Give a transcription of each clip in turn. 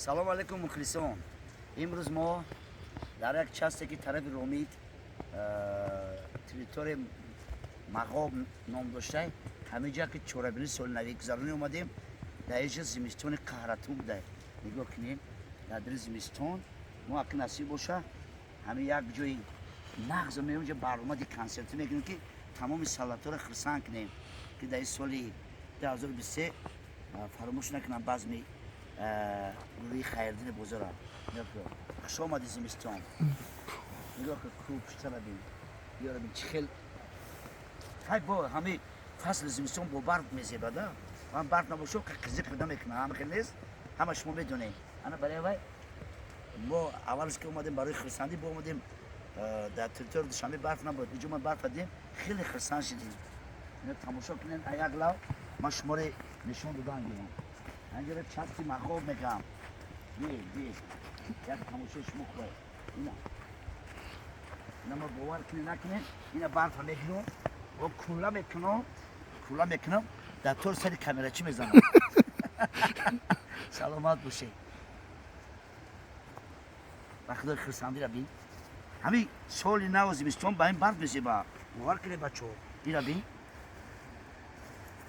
Салому алайкум, мухлисон. Имрӯз мо дар як часте, ки тарафи Ромит, территорияи Мағоб ном дошта, ҳамин ҷа ки чорабини соли навӣ гузаронӣ омадем. Дар инҷа зимистони қаҳратун буда. Нигоҳ кунем, дар дили зимистон мо, аки насиб боша, ҳамин як ҷои нағзо меонҷа баромади консертӣ мекунем, ки тамоми салатҳоро хурсанд кунем, ки дар ин соли 2023 фаромӯш накунам базми гурӯҳи Хайрдини Бозора. Хуш омади, зимистон. Нигоҳ кун, кӯҳ пуштара бин, ёра бин, чӣ хел. Ҳай, бо ҳамин фасли зимистон бо барф мезебада. Ман барф набошо, қизиқ намекунам. Ҳама хел нест, ҳама шумо медонед. Ана барои вай мо аввалш ки омадем барои хурсандӣ, бо омадем. Дар территорияи Душанбе барф набуд, инҷо ма барфа дидем, хеле хурсанд шудем. Тамошо кунем, як лав ман шуморо нишон додан гирам. Анҷоро части Мағоб мегӯям. Би би, як тамошои шумо хуб. Ина ма, бовар кунед, накунед, ина барфа мегирам ва кула мекунам, кула мекунам, дар тор сари камерачӣ мезанам. Саломат бошед. Ба худои, хурсандира бин. Ҳамин соли наву зимистон ба ин барф мезеба, бовар кунед, бачаҳо. Ира бин,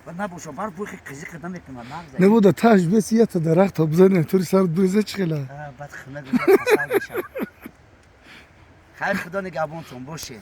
ва набоша барф, бӯи қизиқ намекунад, нағз. Набуда таш бес ята дарахт бизанем, тури сард бреза чӣ хела. Бад хунак, касал мешам. Хайр, худо нигаҳбонтон бошед.